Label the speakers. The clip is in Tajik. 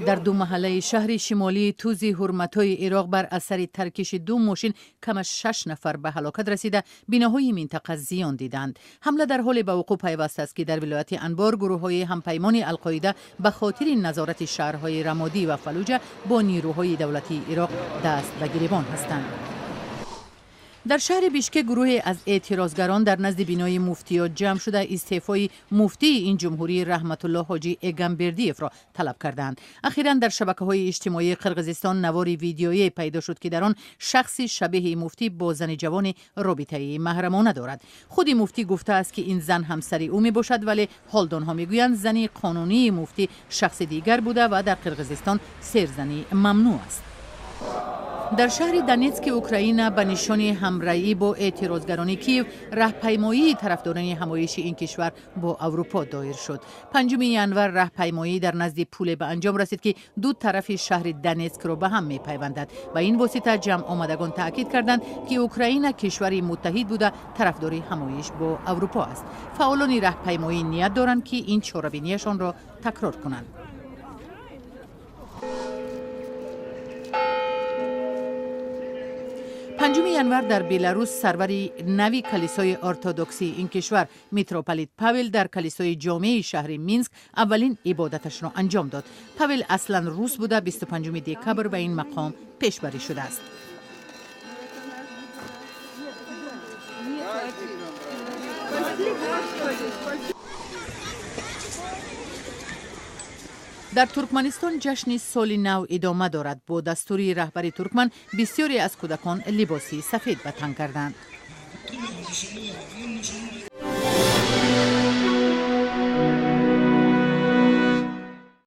Speaker 1: Дар ду маҳаллаи шаҳри шимолии Тузи Ҳурматои Ироқ бар асари таркиши ду мошин кам аз шаш нафар ба ҳалокат расида, биноҳои минтақа зиён диданд. Ҳамла дар ҳоле ба вуқӯъ пайваст аст, ки дар вилояти Анбор гурӯҳҳои ҳампаймони Алқоида ба хотири назорати шаҳрҳои Рамодӣ ва Фалуҷа бо нирӯҳои давлатии Ироқ даст ба гиребон ҳастанд. Дар шаҳри Бишкек гурӯҳе аз эътирозгарон дар назди бинои муфтиёт ҷамъ шуда, истеъфои муфтии ин ҷумҳурӣ Раҳматулло Ҳоҷӣ Эгамбердиевро талаб кардаанд. Ахиран дар шабакаҳои иҷтимоии Қирғизистон навори видеоие пайдо шуд, ки дар он шахси шабеҳи муфтӣ бо зани ҷавоне робитаи маҳрамона дорад. Худи муфтӣ гуфтааст, ки ин зан ҳамсари ӯ мебошад, вале ҳолдонҳо мегӯянд, зани қонунии муфтӣ шахси дигар буда ва дар Қирғизистон серзанӣ мамнӯъ аст. Дар шаҳри Донетски Украина ба нишони ҳамраҳӣ бо эътирозгарони Киев раҳпаймоии тарафдорони ҳамоиши ин кишвар бо Аврупо доир шуд. 5 январ раҳпаймоӣ дар назди пуле ба анҷом расид, ки ду тарафи шаҳри Донетскро ба ҳам мепайвандад. Ба ин восита ҷамъ омадагон таъкид карданд, ки Украина кишвари муттаҳид буда, тарафдори ҳамоиш бо Аврупо аст. Фаъолони раҳпаймоӣ ният доранд, ки ин чорабинияшонро такрор кунанд. 5 январ дар Беларус сарвари нави калисои ортодоксии ин кишвар, митрополит Павел, дар калисои ҷомеи шаҳри Минск аввалин ибодаташро анҷом дод. Павел аслан рус буда, 25 декабр ба ин мақом пешбарӣ шудааст. Дар Туркманистон ҷашни Соли нав идома дорад. Бо дастури раҳбари туркман бисёре аз кӯдакон либоси сафед ба тан карданд.